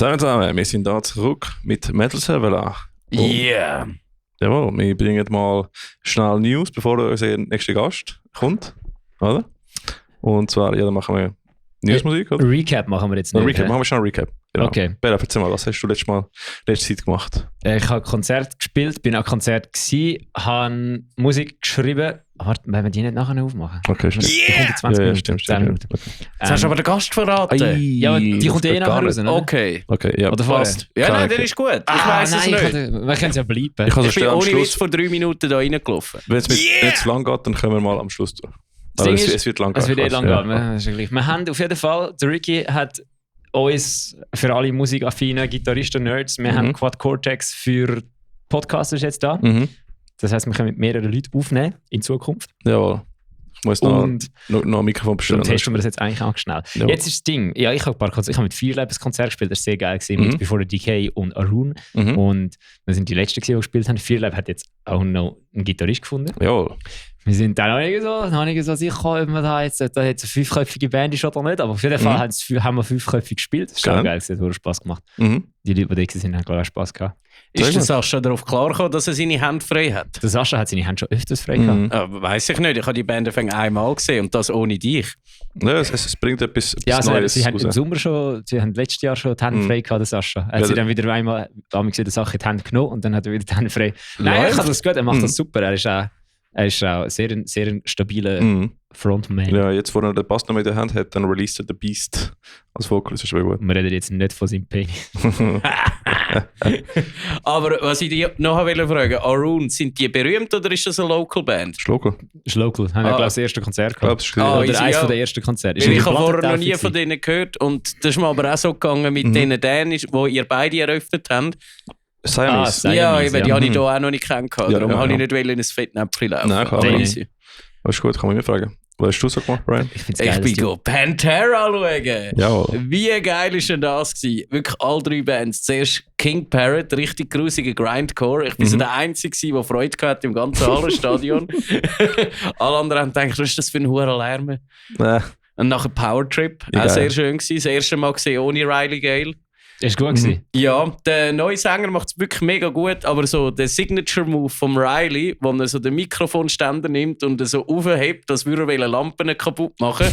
Zusammen, wir sind da zurück mit Metal Server. Yeah! Jawohl, wir bringen mal schnell News, bevor unser nächster Gast kommt. Oder? Und zwar, ja, dann machen wir Newsmusik, oder? Recap machen wir jetzt nicht. Recap, machen wir schnell Recap. Genau. Okay. Bella, erzähl mal, was hast du letzte Zeit gemacht? Ich habe Konzert gespielt, bin an Konzert gsi, habe Musik geschrieben. Warte, wenn wir die nicht nachher aufmachen? Okay, stimmt. Die kommt in 20 Minuten, stimmt, 10 Minuten. Okay. Jetzt hast du aber den Gast verraten. Ja, aber die kommt eh nachher raus, ne? Okay. Okay, ja. Oder Fast. Ja, nein, der ist gut. Ich weiss es nicht. Wir können es ja bleiben. Ich kann Ich bin am ohne Schluss, Witz vor 3 Minuten da reingelaufen. wenn es nicht zu lang geht, dann können wir mal am Schluss durch. Aber es wird lang gehen. Es wird eh lang gehen. Ja. Das ist ja gleich. Wir haben auf jeden Fall, der Ricky hat uns, für alle musikaffinen Gitarristen, Nerds, wir haben Quad Cortex für Podcasters jetzt da. Mhm. Das heisst, wir können mit mehreren Leuten aufnehmen in Zukunft. Jawohl. Ich muss noch ein Mikrofon bestellen. Dann testen wir das jetzt eigentlich auch schnell. Ja. Jetzt ist das Ding, ja, ich habe mit Fearlab ein Konzert gespielt, das war sehr geil gewesen, mit Before the Decay und Arun. Mhm. Und wir sind die Letzten, die gespielt haben. Fearlab hat jetzt auch noch einen Gitarrist gefunden. Jawohl. Wir sind dann noch nicht so sicher, ob wir da jetzt eine 5-köpfige Band ist oder nicht, aber auf jeden Fall haben wir 5-köpfig gespielt. Das ist schon geil, es hat Spaß gemacht. Mhm. Die Leute, die da waren, haben glaube ich auch Spaß gehabt. Ist der Sascha darauf klar gekommen, dass er seine Hände frei hat? Der Sascha hat seine Hände schon öfters frei gehabt. Weiss ich nicht. Ich habe die Band einmal gesehen und das ohne dich. Ja, es bringt etwas Also Neues sie haben raus. im Sommer schon, sie haben letztes Jahr schon die Hände frei gehabt, der Sascha. Er hat sie dann wieder einmal die Sache in die Hände genommen und dann hat er wieder die Hände frei. Nein, ich kann das gut, er macht das super. Er ist auch sehr ein stabiler Frontman. Ja, jetzt, wo er den Bass noch mit der Hand hat, dann released er den Beast als Vocalist. Das ist schon gut. Wir reden jetzt nicht von seinem Penis. Aber was ich dich noch fragen wollte, Arun, sind die berühmt oder ist das eine Local Band? Schlucker. Das ist local. Haben ja, glaube ich, das erste Konzert gehabt. Ich Ah, Oder easy, eines ja. der ersten Konzerte. Weil ich habe vorher noch Plattentaufe nie von denen gehört und das ist mir aber auch so gegangen mit denen Dänisch, die ihr beide eröffnet habt. Siamese. Siamese, Ja, eben, die ja. habe ich hier auch noch nicht kennengelernt. Ja, Darum ja, habe ich ja. nicht in ein Fettnäpfchen laufen. Nein, klar, Aber aber easy. Das ist gut, kann man mir fragen. Was hast du so gemacht, Brian? Ich finde es Ich geil. bin dass du- go Pantera schauen. Jawohl. Wie geil war denn das gewesen? Wirklich alle 3 Bands. Zuerst King Parrot, richtig grusiger Grindcore. Ich bin so der Einzige, der Freude hatte im ganzen Hallenstadion. Alle anderen haben gedacht, was ist das für ein hoher Lärm? Und nachher Power Trip, Ja, auch geil. sehr schön gewesen. Das erste Mal gesehen ohne Riley Gale. Ist gut gewesen. Ja, der neue Sänger macht es wirklich mega gut, aber so der Signature-Move vom Riley, wo er so den Mikrofonständer nimmt und so aufhebt, dass wir Lampen kaputt machen,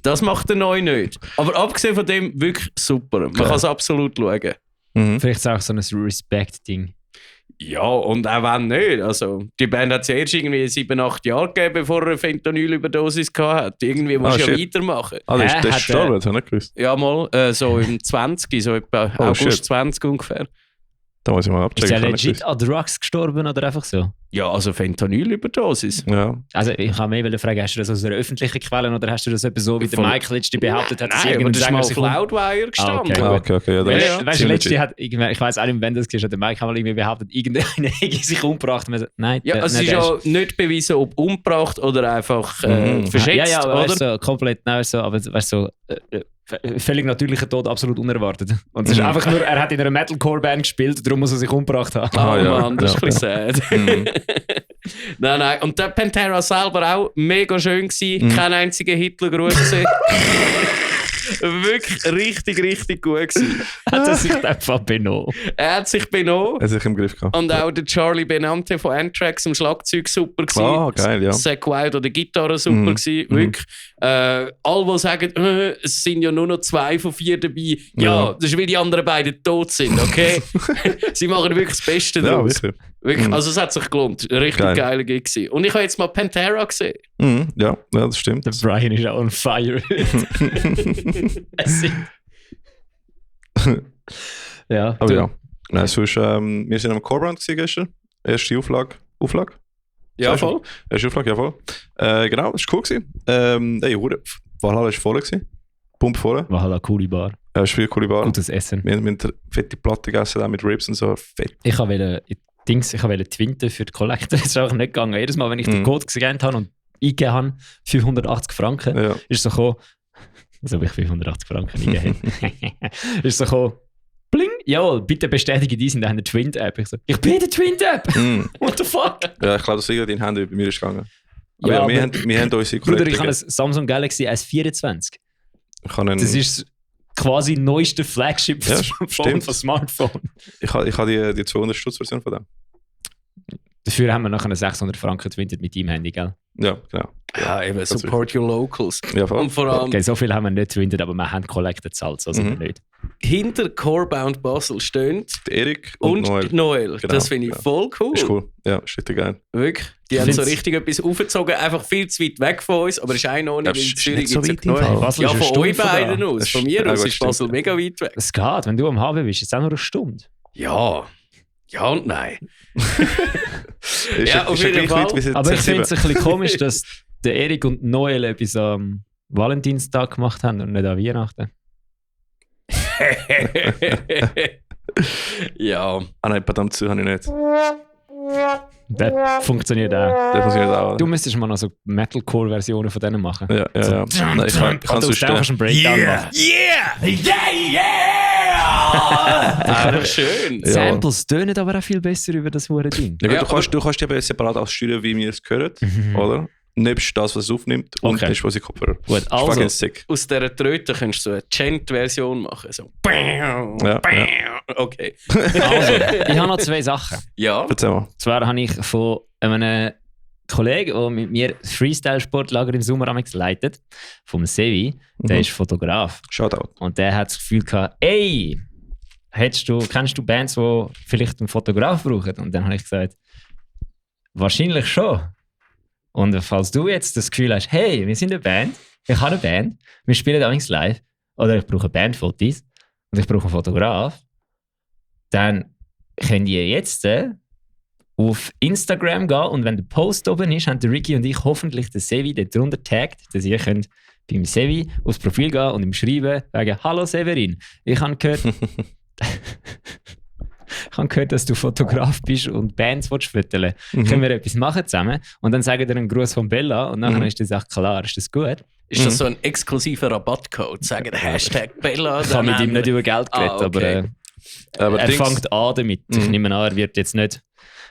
das macht der neue nicht. Aber abgesehen von dem, wirklich super. Man kann es absolut schauen. Mhm. Vielleicht ist es auch so ein Respect-Ding. Ja, und auch wenn nicht. Also, die Band hat es erst irgendwie 7-8 Jahre gegeben, bevor er eine Fentanyl-Überdosis hatte. Irgendwie musst du ja shit. weitermachen. Ah, das Hat ist gestorben, das habe ich nicht gewusst. Ja, mal, so im 20, so etwa Oh, August shit. 20 ungefähr. Da muss ich mal Ist abchecken. der das habe ich legit an Drugs gestorben oder einfach so? Ja, also Fentanyl-Überdosis. gewusst. Ja. Also ich kann mehr fragen, hast du das aus einer öffentlichen Quelle oder hast du das etwa so, wie der Von- Michael letztens behauptet hat, dass Nein, aber irgendein das ist Sänger mal sich auf Loudwire gestanden. Ah, okay. Okay. Ja, das Weißt ist du, der ziemlich letzte hat, ich weiß auch nicht, wann das war, der Mike hat mal irgendwie behauptet, irgendeiner hätte sich umgebracht. Und man sagt, nein, Ja, also es ist der ja nicht bewiesen, ob umgebracht oder einfach verschätzt, ja, aber oder? weißt du, so, komplett, nein, so, aber weißt du, so, völlig natürlicher Tod, absolut unerwartet. Und es ist einfach nur, er hat in einer Metalcore-Band gespielt, darum muss er sich umgebracht haben. Ah, ja. Mann, das ist Ja. ein bisschen sad. Nein. Und der Pantera selber auch mega schön gewesen. Kein einziger Hitlergruß gesehen. Wirklich richtig gut gewesen. Hat er sich einfach benommen. Er hat sich benommen. Er hat sich im Griff gehabt. Und auch der Charlie Benante von Anthrax am Schlagzeug super gewesen. Ah, geil, ja. Zack Wild an der Gitarre super gewesen. Wirklich. Alle, die sagen, es sind ja nur noch 2 von 4 dabei. Ja, das ist, weil die anderen beiden tot sind, okay? Sie machen wirklich das Beste Ja, daraus. wirklich. Wirklich, also es hat sich gelohnt. Richtig Geil. geiler Gig gewesen. Und ich habe jetzt mal Pantera gesehen. Mhm. Ja, das stimmt. Der Brian ist auch on fire. Ja, Aber ja. Nein, sonst, wir sind am Corebrand gestern. Erste Auflage. Ja, Sagst du? voll. Erste Auflage, ja voll. Genau, das war cool gewesen. Valhalla war voll gewesen. Pump voll. war halt eine coole Bar. Ja, es war eine coole Bar. Gutes Essen. Wir haben eine fette Platte gegessen, auch mit Ribs und so. Fett. Ich wollte twinten für die Collector. Das ist auch nicht gegangen. Jedes Mal, wenn ich den Code gescannt habe und eingegeben habe, 580 Franken, Ja. ist so gekommen, als ob ich 580 Franken eingegeben hätte. Ist so gekommen, bling, jawohl, bitte bestätige dies in deiner Twint-App. Ich so, ich bin in der Twint-App! What the fuck? Ja, ich glaube, das liegt in den Händen, bei mir ist gegangen. Aber Ja, ja, wir aber- haben unsere Bruder, ich Kollegen. habe ein Samsung Galaxy S24. Ich habe einen, Das ist quasi neueste Flagship von Smartphone. Ich habe die 200-Stutz-Version von dem. Dafür haben wir nachher 600 Franken gewinnt mit deinem Handy, gell? Ja, genau. Ja, eben, support your locals. Ja, voll. Und vor allem, Okay, so viel haben wir nicht gewinnt, aber wir haben Collected gezahlt, so sind wir nicht. hinter Corebound Basel stehen Erik und Noel. Genau, Das finde ich voll cool. Ist cool. Ja, ist richtig geil. Wirklich. Die haben so richtig etwas aufgezogen, einfach viel zu weit weg von uns, aber es ist auch noch nicht, in Zürich so gibt es weit im Fall. Ja, von euch beiden aus. Von mir aus ist Basel mega weit weg. Es geht, wenn du am HW bist, ist es auch nur eine Stunde. Ja. Ja und nein. Ja, auf jeden Fall. Aber ich finde es ein bisschen komisch, dass der Erik und Noel etwas am Valentinstag gemacht haben und nicht an Weihnachten. Ja. Nein, verdammt zu habe ich nicht. Das funktioniert auch. Das funktioniert auch. Du müsstest mal noch so Metalcore-Versionen von denen machen. Ja. Nein, ich kann sonst... einen Breakdown machen. Einfach schön. Ja. Samples tönen aber auch viel besser über das hure Ding. Ja, Ja, gut, du kannst eben separat aussteuern, wie wir es hören, oder? Nebst das, was es aufnimmt und Okay. nicht, was ich Kopfhörer. Gut, Das also, ist sick. Aus dieser Tröte könntest du so eine Chant-Version machen. So. Ja. Okay. also, ich habe noch zwei Sachen. Ja. Erzähl mal. Und zwar habe ich von einem Kollegen, der mit mir das Freestyle-Sportlager im Sommer leitet, vom Sevi, der ist Fotograf. Shoutout. Und der hat das Gefühl gehabt, ey, kennst du Bands, die vielleicht einen Fotograf brauchen? Und dann habe ich gesagt, wahrscheinlich schon. Und falls du jetzt das Gefühl hast, hey, wir sind eine Band, ich habe eine Band, wir spielen amigs live, oder ich brauche Bandfotos und ich brauche einen Fotograf, dann könnt ihr jetzt auf Instagram gehen und wenn der Post oben ist, haben der Ricky und ich hoffentlich den Sevi dort drunter taggt, dass ihr könnt beim Sevi aufs Profil gehen und ihm schreiben, sagen, hallo Severin, ich habe gehört, dass du Fotograf bist und Bands fotografieren willst. Können wir etwas machen zusammen? Und dann sagen wir einen Gruß von Bella und dann ist die Sache klar. Ist das gut? Ist das so ein exklusiver Rabattcode? Sagen Hashtag Bella. Ich habe mit ihm nicht über Geld geredet, okay. aber er fängt an damit. Ich nehme an, er wird jetzt nicht,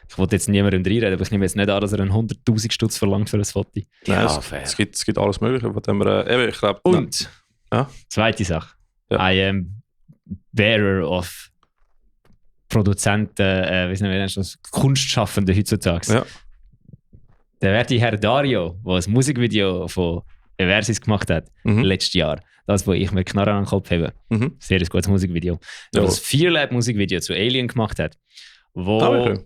ich wollte jetzt niemandem reinreden, aber ich nehme jetzt nicht an, dass er einen 100'000 Stutz verlangt für ein Foto. Ja, Nein, fair. es gibt alles Mögliche, von dem wir, ich glaube... Und, Ja. zweite Sache. Ja. I am bearer of Produzenten, wie nennt man das, Kunstschaffende heutzutage. Ja. Der werte Herr Dario, der ein Musikvideo von Eversis gemacht hat, letztes Jahr, das, wo ich mir Knarren an den Kopf habe, sehr ein gutes Musikvideo, Ja. das Fearlab-Musikvideo zu Alien gemacht hat, wo Okay.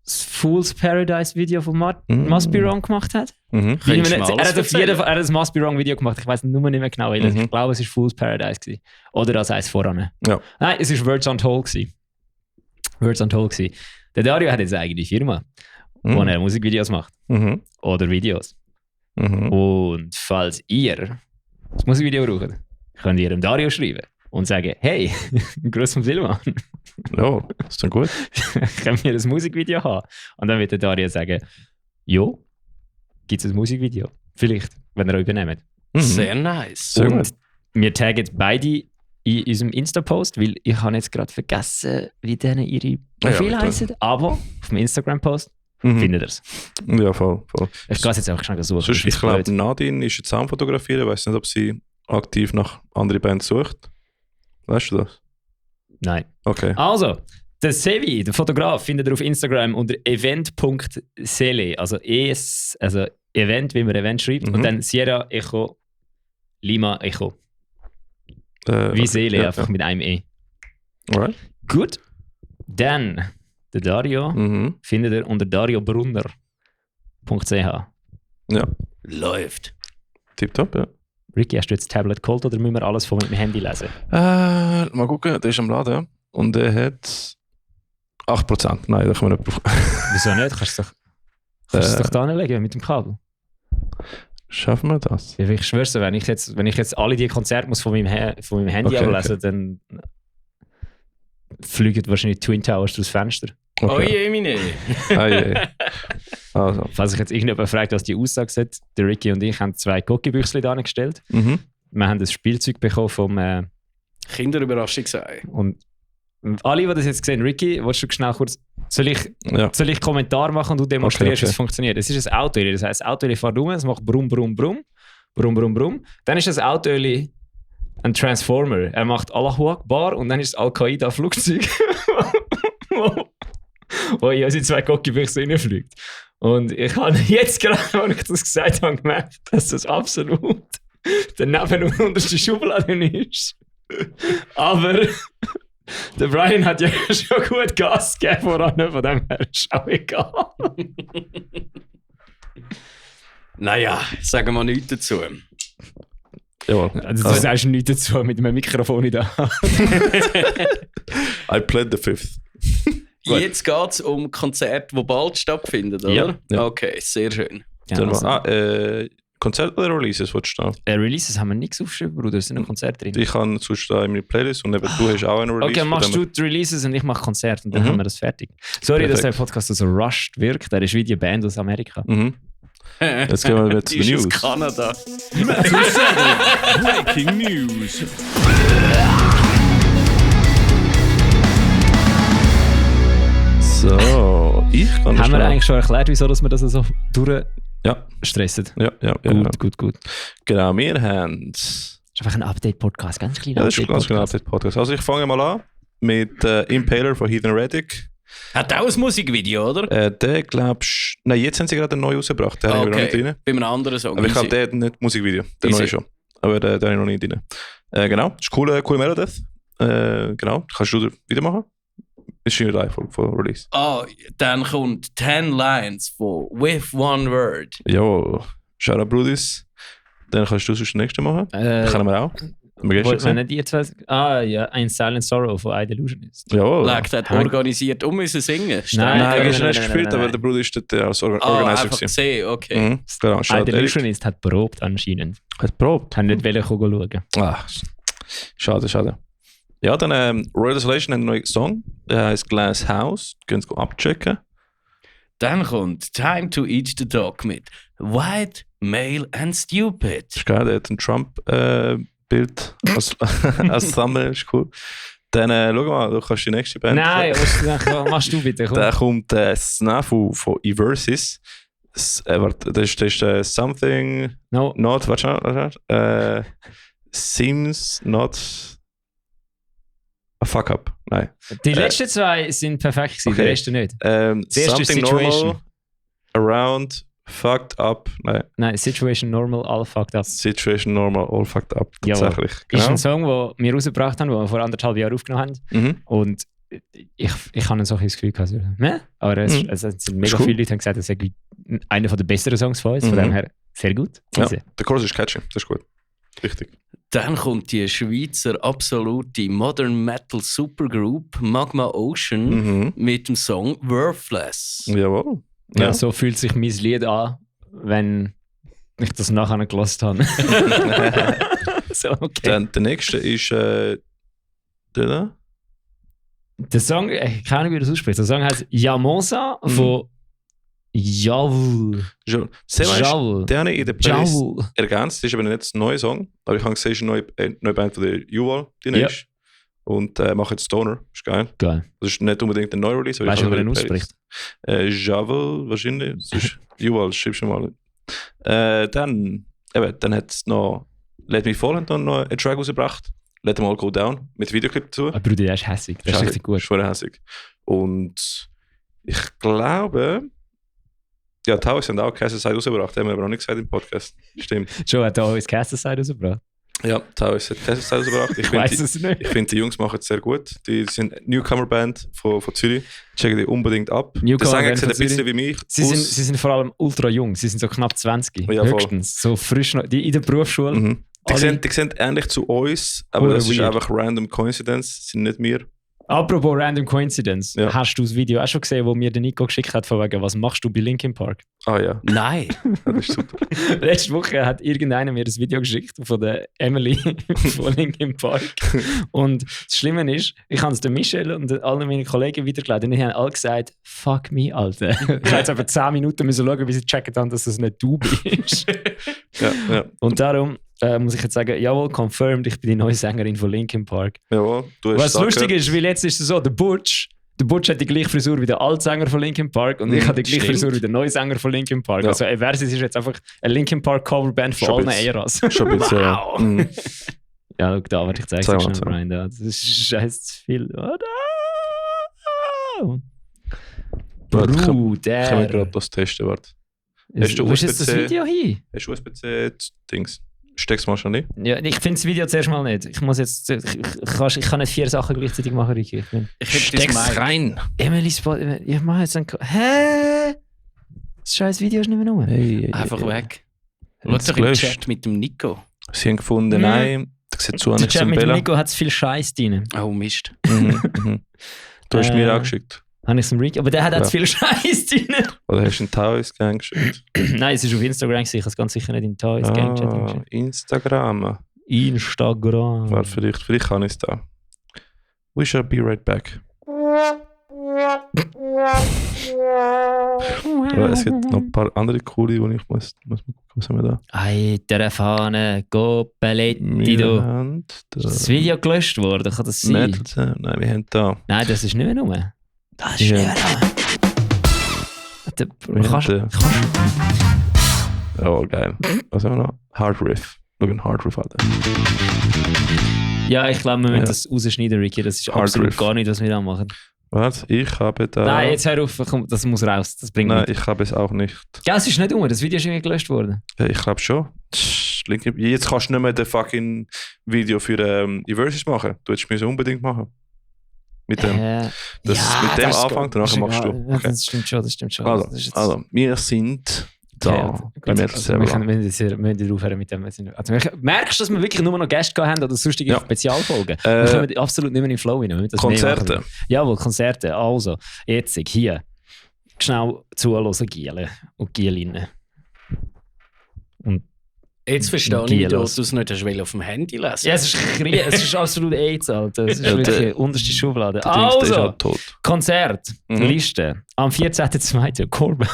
das Fool's Paradise-Video von Must Be Wrong gemacht hat. Könntest Er du mal alles hat auf jeden erzählen? Fall das Must Be Wrong Video gemacht. Ich weiß nur nicht mehr genau, welches. Ich glaube, es war Fool's Paradise gewesen. Oder das eins voran. Ja. Nein, es war Words Untold gewesen. Words Untold gewesen. Der Dario hat jetzt eine eigene Firma, wo er Musikvideos macht. Oder Videos. Und falls ihr das Musikvideo braucht, könnt ihr dem Dario schreiben und sagen, hey, Gruß vom Silvan. Ja, das ist dann gut. Können wir ein Musikvideo haben? Und dann wird der Dario sagen, jo, gibt es ein Musikvideo? Vielleicht, wenn ihr euch übernehmt. Sehr nice. Sehr Und gut. wir taggen beide in unserem Insta-Post, weil ich habe jetzt gerade vergessen, wie denen ihre Profile Ja, heißen. Aber auf dem Instagram-Post findet ihr es. Ja, voll. Ich gehe es jetzt einfach schnell suchen. Sonst, das ist ich glaube, blöd. Nadine ist jetzt am Fotografieren. Ich weiß nicht, ob sie aktiv nach anderen Bands sucht. Weißt du das? Nein. Okay. Also, der Sevi, der Fotograf, findet ihr auf Instagram unter event.sele. Also also Event, wie man Event schreibt. Und dann Sierra Echo Lima Echo. Wie Seele, ja, einfach mit einem E. Alright. Gut. Dann, der Dario findet ihr unter dariobrunner.ch. Ja, Läuft. tipptopp, ja. Ricky, hast du jetzt das Tablet geholt oder müssen wir alles von mit dem Handy lesen? Mal gucken, der ist am Laden und der hat 8%. Nein, da können wir nicht brauchen. Wieso nicht? Kannst du es doch da anlegen mit dem Kabel. Schaffen wir das? Ja, ich schwör's dir, wenn ich jetzt alle die Konzerte muss von meinem Handy Okay, ablesen, dann fliegen wahrscheinlich Twin Towers durchs Fenster. Oh je, meine. Also. Falls sich jetzt irgendjemand fragt, was die Aussage sagt, der Ricky und ich haben 2 Cookie-Büchschen da angestellt. Wir haben das Spielzeug bekommen vom Kinderüberraschung sein. und alle, die das jetzt sehen, Ricky, willst du schnell kurz, soll ich Kommentar machen und du demonstrierst, wie es funktioniert? Es ist ein Auto, das heisst, das Auto fährt rum, es macht brumm, brumm, brumm, brumm, brumm, brumm. Dann ist das Auto ein Transformer. Er macht Allahu Akbar und dann ist das Al-Qaida-Flugzeug, wo in unsere 2 Cockybüchse reinfliegt. Und ich habe jetzt gerade, als ich das gesagt habe, gemerkt, dass das absolut daneben und unterste Schublade ist. Aber der Brian hat ja schon gut Gas gegeben voran, von dem her ist auch egal. Naja, sagen wir nichts dazu. Jawohl. Also, du sagst nichts dazu mit einem Mikrofon in der Hand. I pled the fifth. Jetzt geht es um Konzerte, die bald stattfinden, oder? Ja. Okay, sehr schön. Ja, also, Konzerte oder Releases, willst du da? Releases haben wir nichts aufgeschrieben, Bruder. Es sind noch Konzerte drin. Ich habe sonst da in meiner Playlist und eben du hast auch eine Release. Okay, machst du die Releases und ich mache Konzerte und dann haben wir das fertig. Sorry, Perfekt. dass der Podcast so rushed wirkt. Der ist wie die Band aus Amerika. Mhm. Jetzt gehen wir wieder zu Die den ist aus News. Kanada. Breaking News. So, ich kann Haben wir eigentlich schon erklärt, wieso dass wir das so durchstressen? Ja. Gut. Genau, wir haben... Das ist einfach ein Update-Podcast, ganz kleiner Ja, das ist ein ganz genau Update-Podcast. Podcast. Also ich fange mal an mit Impaler von Heathen Reddick. Hat auch ein Musikvideo, oder? Der glaubst... Nein, jetzt haben sie gerade einen neu rausgebracht. Den habe ich noch nicht drin. Bei einem anderen Song. Aber ich glaube, der hat nicht Musikvideo. Der Easy. neue schon. Aber der habe ich noch nicht drin. Genau, das ist cool Melodeath. Genau, kannst du wieder machen. Ist in der Reihenfolge von Release. Dann kommt 10 Lines von With One Word. Jawohl. Shoutout Brudis. Dann kannst du sonst den nächsten machen. Können wir auch. Haben wir gestern Wenn gesehen. die zwei... ja, ein Silent Sorrow von iDelusionist. Jawohl. Lag hat organisiert müssen singen. Nein, nein, gestern hast du nein, gespielt, aber nein. der Bruder ist dort als Organizer einfach gewesen. gesehen, okay. Mhm. Genau, Shoutout Eric. iDelusionist hat probt anscheinend. Hat probt. Haben nicht wollen schauen. Ah, schade. Ja, dann Royal Desolation hat einen neuen Song. Der heißt Glass House. Können Sie abchecken. Dann kommt Time to Eat the Dog mit White, Male and Stupid. Das ist geil, der hat ein Trump-Bild als Thumbnail, ist cool. Dann schau mal, du kannst die nächste Band. Nein, machst du bitte. Komm. Da kommt Snafu von Eversys. Warte, das ist Something No. Not, warte. Seems Not a Fuck Up. Nein. Die letzten zwei sind perfekt gewesen, Okay. die Reste nicht. Das erste ist Something Situation. Normal, Around, Fucked Up. Nein. Nein, Situation Normal, all fucked up. Situation Normal, All Fucked Up. Jawohl. Tatsächlich. Ist Genau. ein Song, den wir rausgebracht haben, den wir vor 1,5 Jahren aufgenommen haben. Mhm. Und ich habe so ein bisschen das Gefühl gehabt, ne? Aber es sind mega cool. viele Leute, die haben gesagt, das ist einer der besseren Songs von uns. Von Mhm. dem her sehr gut. Ja, Easy. der Chorus ist catchy, das ist gut. Richtig. Dann kommt die Schweizer absolute Modern Metal Supergroup Magma Ocean Mhm. mit dem Song Worthless. Jawohl. Ja, so fühlt sich mein Lied an, wenn ich das nachher gelassen habe. So, okay. Dann der nächste ist der da? Der Song, ich kann nicht, wie du das aussprichst. Der Song heißt Yamosa von Jaul. Sehr weißt, Jaul. der habe ich in der Playlist Jaul. ergänzt. Das ist aber nicht ein neuer Song. Aber ich habe gesehen, es ist eine neue Band von der U-Wall, die Ja. ist. Und macht jetzt Stoner. Ist geil. Geil. Das ist nicht unbedingt ein neuer Release. aber Weißt ich du, wie habe man den in der ausspricht? Playlist. Javel, wahrscheinlich. Das ist U-Wall, schreibst du mal. Dann hat es noch Let Me Fall hat noch einen Track rausgebracht. Let Them All Go Down mit Videoclip dazu. Aber Bruder, der ist hässig. Der ist richtig gut. Schwer hässig. Und ich glaube, ja, Taos haben auch Castle Side rausgebracht, haben wir aber noch nicht gesagt im Podcast. Stimmt. Joe hat da auch ins Castle-Side rausgebracht. Ja, Taos hat Castle Side rausgebracht. Ich weiß es nicht. Ich finde, die Jungs machen es sehr gut. Die sind eine Newcomer-Band von Zürich. Checken die unbedingt ab. Newcomer Der Sänger Band sieht ein von bisschen Zürich. wie mich Sie aus. sind vor allem ultra jung. Sie sind so knapp 20. Ja, voll. höchstens. So frisch noch. Die in der Berufsschule. Mhm. Die Alle- sehen ähnlich zu uns, aber Oder das ist weird. einfach random Coincidence, sind nicht wir. Apropos Random Coincidence. Ja. Hast du das Video auch schon gesehen, wo mir der Nico geschickt hat, von wegen, was machst du bei Linkin Park? Ah ja, Nein. das ist super. Letzte Woche hat irgendeiner mir das Video geschickt von der Emily von Linkin Park. Und das Schlimme ist, ich habe es der Michelle und allen meinen Kollegen weitergeleitet und die haben alle gesagt, fuck me, Alter. Ich habe jetzt aber 10 Minuten müssen schauen, bis sie checken haben, dass das nicht du bist. Ja. Und darum muss ich jetzt sagen, jawohl, confirmed, ich bin die neue Sängerin von Linkin Park. Jawohl, du hast Was es lustig angehört. ist, weil jetzt ist es so, der Butch hat die gleiche Frisur wie der Altsänger von Linkin Park und ich habe die gleiche stimmt. Frisur wie der neue Sänger von Linkin Park. Ja. Also Eversis ist jetzt einfach eine Linkin Park Coverband von Schon allen ein bisschen. Eras. Schon ein bisschen, Wow. ja. Mhm. Ja, da, aber ich zeige es Zeig dir mal, schnell, zeig mal. Brian. Da. Das ist scheiße zu viel. Warte, können wir Bruder. gerade das testen, warte. Hast du Wo ist jetzt das USB-C? Video hin? Hast du USB-C-Dings? Steck's mal schon nicht. Ja, ich finde das Video zuerst mal nicht. Ich muss jetzt... Ich kann nicht 4 Sachen gleichzeitig machen, Ricky. Steck's rein. Emily Spot... Ich mache jetzt einen... Hä? Das scheiß Video ist nicht mehr rum. Hey, Einfach weg. Schau Schau doch im Chat mit dem Nico. Sie haben gefunden, nein, das sieht so Der nicht Chat zum mit dem Bella. Nico hat viel Scheiß drin. Oh Mist. Du hast mir auch geschickt. Habe ich es dem Ricky... Aber der hat auch viel Scheiß drin. Oder hast du einen Taoist Gang geschickt? Nein, es ist auf Instagram gewesen. Ich habe es ganz sicher nicht in Toys Gang Chat geschickt. Instagram. Instagram. Warte, vielleicht kann ich es da. We shall be right back. Ja, es gibt noch ein paar andere coole, die ich muss mal gucken, was haben wir da? Alter Fahne, go Paletti, Wir du. haben da Ist das Video gelöscht worden? Kann das sein? Metal Sound. Nein, wir haben da. Nein, das ist nicht mehr rum. Das ist Ja. nicht mehr rum. Wir Kannst haben du... da. Oh, geil. Was haben wir noch? Hard Riff. Schau einen Hard Riff an. Ja, ich glaube, wir müssen Ja. das rausschneiden, Ricky. Das ist Hard absolut Riff. gar nicht, was wir da machen. Warte, ich habe da. Nein, jetzt hör auf. Komm, das muss raus. Das bringt Nein, nichts. ich habe es auch nicht. Ja, es ist nicht rum. Das Video ist irgendwie gelöscht worden. Ja, ich glaube schon. Jetzt kannst du nicht mehr den fucking Video für Eversis machen. Du hättest es unbedingt machen. Mit dem. Das mit dem ist anfängt, gut. danach machst du. Ja, Okay. das stimmt schon, das stimmt schon. Also, Das ist jetzt- wir sind da. Okay, bei gut. Metal Also, Server. wir müssen aufhören mit dem. Also, merkst du, dass wir wirklich nur noch Gäste gehabt haben oder sonstige Ja. Spezialfolgen? Wir kommen absolut nicht mehr in den Flow rein. Wir müssen das mehr Konzerte. machen. Jawohl, Konzerte. Also, jetzt hier. Schnell zuhören, Giele und Gielinnen. Und Jetzt verstehe ich, dass Gielos. du es nicht hast auf dem Handy lesen. ja, es ist absolut AIDS, Alter. Es ist Ja, wirklich der- die unterste Schublade. Der Dings, der ist Also, halt tot. Konzert, Mhm. Liste. Am 14.02. Korben.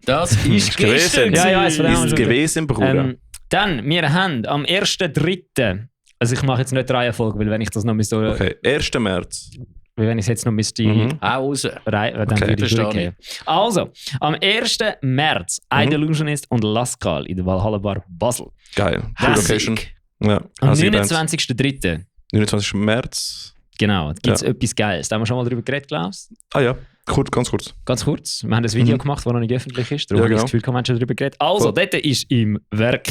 Das ist gewesen. gestern. Ja, ja, es war auch Ist schon- gewesen, Bruder. Dann, wir haben am 1.3. Also ich mache jetzt nicht die Reihenfolge, weil wenn ich das noch müsste, Okay, 1. März. weil wenn ich es jetzt noch müsste Mhm. Auch raus. dann Okay, würde ich verstehe durchgehen. Also, am 1. März Illusionist und Lascal in der Valhalla Bar Basel. Geil. Cool Hässig. Location. Ja, Am also die Bands. 29.3. 29. März. Genau, gibt es Ja. etwas Geiles. Da haben wir schon mal drüber geredet, Klaus. Ah ja, ganz kurz. Ganz kurz. Wir haben ein Video Mhm. gemacht, das noch nicht öffentlich ist. Darum Ja, habe ich genau. das Gefühl, wir haben schon darüber geredet. Also, Voll. dort ist im Werk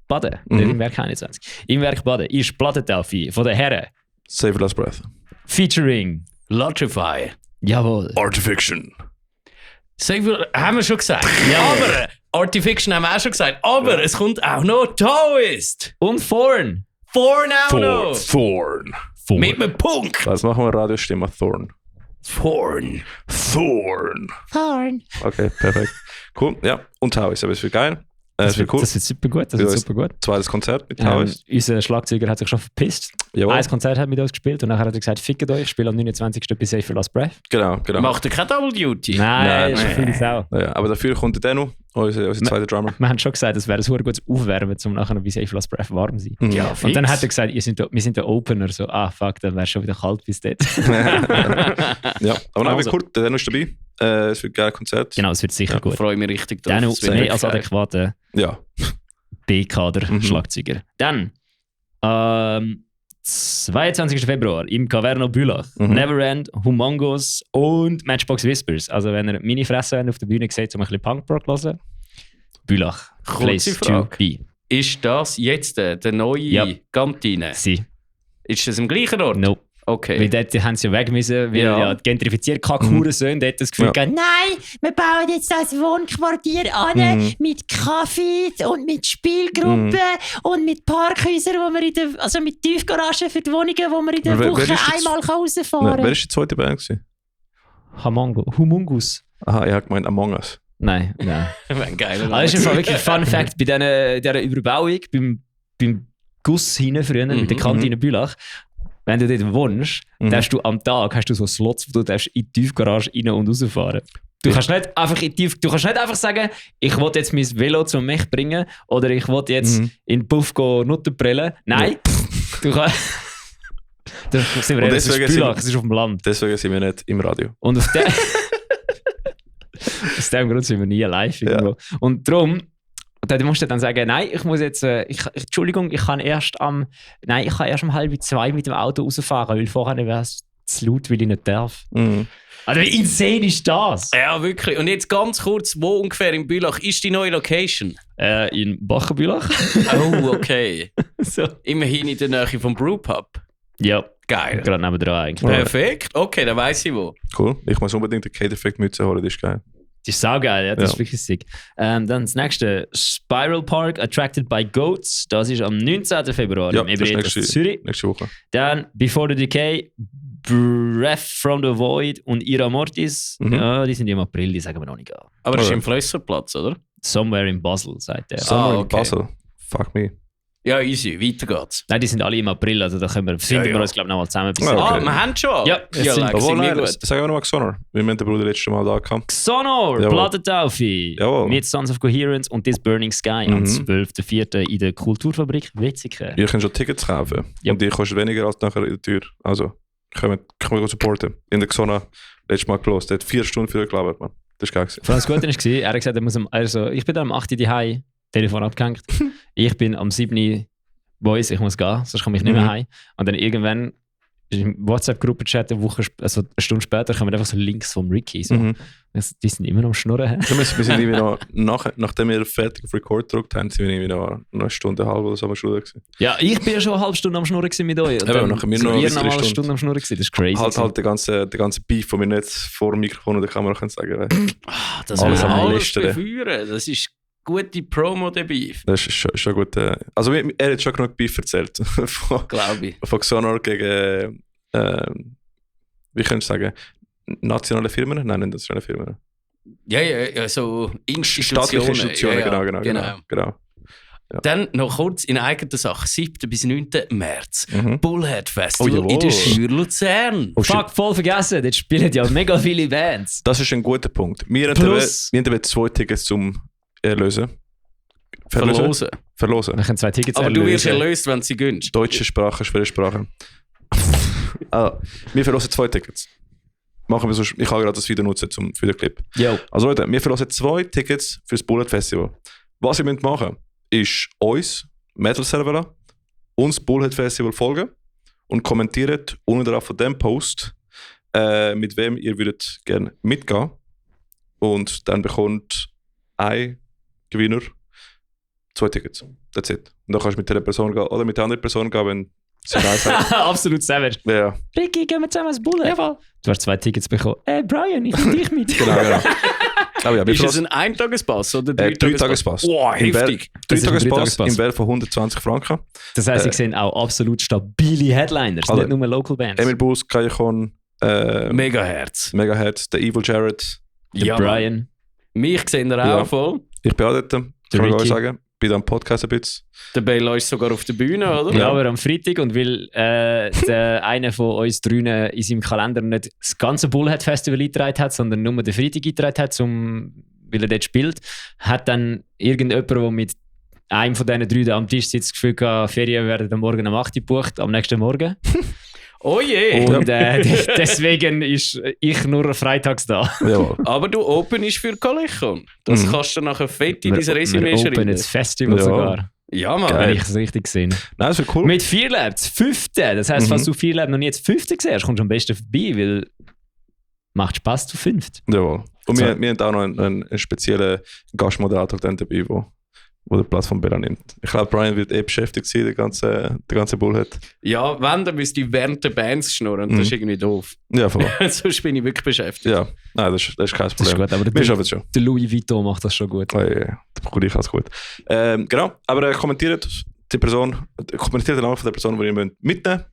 Baden, nicht im Werk 21. Im Werk Baden ist Plattentaufe von den Herren Save Last Breath. featuring, Lotrify. jawohl, Artifiction. Haben wir schon gesagt. Ja. Aber Artifiction haben wir auch schon gesagt. Aber es kommt auch noch Taoist. und Thorn. Thorn auch noch. Thorn. Mit einem Punkt. Das machen wir Radiostimme. Thorn. Thorn. Thorn. Okay, perfekt. Cool. Ja, und Taoist. Aber es wird geil. Es wird cool. Das wird super gut. Das Ja, wird es- super gut. Zweites Konzert mit Taoist. Unser Schlagzeuger hat sich schon verpisst. Jawohl. Ein Konzert hat mit uns gespielt und nachher hat er gesagt, fickt euch, ich spiele am 29. bei Safe for Last Breath. Genau. Macht er kein Double Duty? Nein, ist nein. eine Sau. Ja, aber dafür kommt der noch, unser zweiter Drummer. Wir haben schon gesagt, es wäre ein super gutes Aufwärmen, um nachher noch bei Safe for Last Breath warm zu sein. Ja, Und fix. dann hat er gesagt, wir sind der Opener. So, fuck, dann wäre schon wieder kalt bis dort. Ja, aber nein, Also. wie cool, der Denno ist dabei. Es wird ein geiles Konzert. Genau, es wird sicher Ja, gut. Ich freue mich richtig drauf. Dann Es wird mehr wirklich als geil. adäquater Ja. B-Kader-Schlagzeuger. Dann, 22. Februar im Caverno Bülach, Neverend, Humongous und Matchbox Whispers. Also wenn ihr meine Fresse auf der Bühne seht, um ein bisschen Punkrock zu hören, Bülach, Kurze place to Frage. be. Ist das jetzt der neue Ja. Kantine? Sie, Ist das am gleichen Ort? no. Okay. Weil dort haben sie ja weg müssen, weil ja die gentrifiziert Kackhurensohn dort das Gefühl Ja. gehabt, nein, wir bauen jetzt das Wohnquartier an mit Kaffee und mit Spielgruppen und mit Parkhäusern, wo wir also mit Tiefgaragen für die Wohnungen, wo man in der Wer Woche ist jetzt- einmal rausfahren Wer kann. war die zweite Band? Gewesen? Humungus. Aha, ich habe gemeint Among Us. Nein. Ein geiler Also ist einfach wirklich ein Fun Fact bei dieser Überbauung, beim Guss hinten früher mit der Kantine Bülach. Wenn du dort wohnst, darfst du am Tag hast du so Slots, wo du darfst in die Tiefgarage rein und rausfahren. Du kannst nicht einfach sagen, ich will jetzt mein Velo zum Mech bringen oder ich will jetzt in den Puff Nutten prellen. Nein, du kannst... Das sind wir ehrlich, es ist deswegen Bülach, sind- es ist auf dem Land. Deswegen sind wir nicht im Radio. Und auf aus dem Grund sind wir nie live irgendwo. Und darum, dann musst du dann sagen, nein, ich muss jetzt, Entschuldigung, ich kann erst um 1:30 mit dem Auto rausfahren, weil vorher wäre es zu laut, weil ich nicht darf. Also wie insane ist das? Ja, wirklich. Und jetzt ganz kurz, wo ungefähr in Bülach ist die neue Location? In Bacher-Bülach. Oh, okay. So. Immerhin in der Nähe vom Brewpub. Ja. Geil. Gerade nebenan eigentlich. Perfekt. Okay, dann weiss ich wo. Cool. Ich muss unbedingt eine K-Defekt-Mütze holen, das ist geil. Das ist saugeil, ja, das ist wirklich sick. Dann das nächste, Spiral Park, Attracted by Goats. Das ist am 19. Februar im Ebereters Zürich. Nächste Woche. Dann Before the Decay, Breath from the Void und Ira Mortis. Ja, die sind im April, die sagen wir noch nicht an. Aber das ist im Flösserplatz, oder? Somewhere in Basel, sagt er. Somewhere in Basel. Fuck me. Ja, easy, weiter geht's. Nein, die sind alle im April, also da finden wir uns, glaube ich, nochmal zusammen. Okay. Wir haben schon? Ja, ja, Sagen wir nochmal Xonor. Wir haben den Bruder letztes Mal da gehabt. Xonor, Plattentaufe. Mit Sons of Coherence und This Burning Sky am 12.04. in der Kulturfabrik Wetzikon. Ihr könnt schon Tickets kaufen. Ja. Und die kosten weniger als nachher in der Tür. Also, können wir supporten. In der Xona letztes Mal gelost. Der hat 4 Stunden für euch gelabert, man. Das ist geil gewesen. Vor allem das Gute war, er hat gesagt, ich bin dann am 8. Uhr heim, Telefon abgehängt. Ich bin am 7. Uhr, Boys, ich muss gehen, sonst komme ich nicht mehr heim. Und dann irgendwann im WhatsApp-Gruppe-Chat eine Stunde später kommen einfach so Links vom Ricky. So. Die sind immer noch am Schnurren. Wir sind irgendwie noch, nachdem wir fertig auf Record gedrückt haben, sind wir irgendwie noch eine Stunde, halb oder so am Schnurren gewesen. Ja, ich bin ja schon eine halbe Stunde am Schnurren mit euch. Und dann nachher wir noch eine Stunde am Schnurren gewesen. Das ist crazy. Halt der ganze Beef, den wir nicht vor dem Mikrofon oder der Kamera können sagen. Das alles am befeuern. Das ist gute Promo, der Beef. Das ist schon gut. Also er hat schon genug Beef erzählt. Glaube ich. Von Xonor gegen, wie kannst du sagen, nationale Firmen? Nein, nicht nationale Firmen. Ja, so Institutionen. Staatliche Institutionen, genau. Ja. Dann noch kurz in eigener Sache, 7. bis 9. März. Bullhead Festival in der Schür Luzern. Fuck, voll vergessen, dort spielen ja mega viele Bands. Das ist ein guter Punkt. Wir haben 2 Tickets zum Verlosen. Wir können 2 Tickets aber du wirst erlöst, wenn sie gönnst. Deutsche Sprache, schwere Sprache. Wir verlosen 2 Tickets. Machen wir sonst, ich kann gerade das Video nutzen für den Clip. Yo. Also Leute, wir verlosen 2 Tickets für das Bullet Festival. Was ihr müsst machen, ist uns, Metal Server, uns Bullet Festival folgen und kommentiert unten drauf von dem Post, mit wem ihr würdet gerne mitgehen. Und dann bekommt ein Gewinner 2 Tickets. That's it. Und dann kannst du mit der Person gehen oder mit der anderen Person gehen, wenn sie nice hat. Absolut savage. Ja. Ricky, gehen wir zusammen ins Bullet? Jawohl. Du hast 2 Tickets bekommen. Hey Brian, ich nehme dich mit. Genau. Aber ja, ist es ein Eintagespass oder 3-Tagespass? Wow, heftig. 3-Tagespass im Wert von 120 Franken. Das heisst, ich sehe auch absolut stabile Headliners, nicht nur Local Bands. Emil Bulls, Kajikon, Megahertz, der Evil Jared, der Brian. Mich sehen wir auch voll. Ich bin auch dort, kann ich euch sagen. Bin da am Podcast ein bisschen. Der Bela ist sogar auf der Bühne, oder? Ja, aber am Freitag. Und weil einer von uns 3 in seinem Kalender nicht das ganze Bullhead Festival eingetragen hat, sondern nur den Freitag eingetragen hat, weil er dort spielt, hat dann irgendjemand, der mit einem von diesen 3 am Tisch sitzt, das Gefühl gehabt, Ferien werden am Morgen um 8 Uhr gebucht, am nächsten Morgen. Oh je! Und deswegen ist ich nur freitags da. Ja. Aber du open ist für Collecon. Das kannst du nachher fett in dein Resümee schreiben. Open ins Festival sogar. Ja, Mann. Wenn ich es richtig gesehen. Nein, das wird cool. Mit Fearlab, das 5. Das heisst, falls du Fearlab noch nie das 5. siehst, kommst du am besten vorbei, weil macht Spaß zu 5. Jawohl. Und wir haben auch noch einen speziellen Gastmoderator dabei, wo der Platz von Bella nimmt. Ich glaube, Brian wird beschäftigt sein, der ganze Bullhead. Ja, wenn, dann müsste ich während der Bands schnurren. Das ist irgendwie doof. Ja, voll. Sonst bin ich wirklich beschäftigt. Ja, nein, das ist kein Problem. Das ist gut, aber wir schaffen es schon. Der Louis Vuitton macht das schon gut. Ja, der ich alles gut. Genau, aber kommentiert den Namen von der Person, die ihr mitnehmen müsst.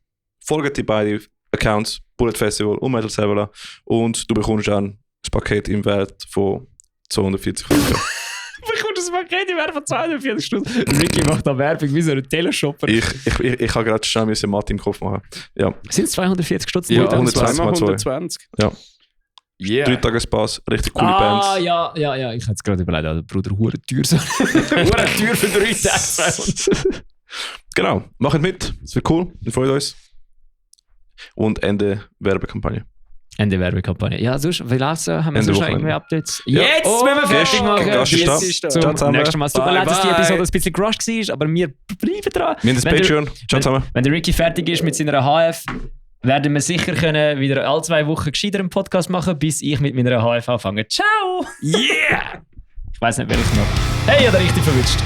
Folgt die beiden Accounts, Bullet Festival und Metal Server, und du bekommst dann das Paket im Wert von 240 Franken. Du bekommst das Paket im Wert von 240 Stunden. Ricky macht da Werbung wie so ein Teleshopper. Ich habe gerade schnell Mathe im Kopf machen. Ja. Sind es 240 Stunden? Ja, 120 Ja. Yeah. 3-Tagespass, richtig coole Bands. Ja. Ich hätte es gerade überlegt, der Bruder, hure teuer so. Hure teuer für 3 Tage. Genau, macht mit. Es wird cool. Wir freuen uns. Und Ende Werbekampagne. Ende Werbekampagne. Ja, sonst, wie läuft's? Haben wir sonst noch irgendwie Updates? Ja. Jetzt müssen wir fertig machen. Gast ist da. Zum Ciao zusammen. nächsten Mal. Es tut mir leid, dass die Episode ein bisschen gerusht war, aber wir bleiben dran. Wir haben das Patreon. Ciao zusammen. Wenn der Ricky fertig ist mit seiner HF, werden wir sicher können wieder alle 2 Wochen gescheiter einen Podcast machen, bis ich mit meiner HF anfange. Ciao! Yeah! Ich weiss nicht, wer ich noch. Hey, ich habe richtig verwünscht.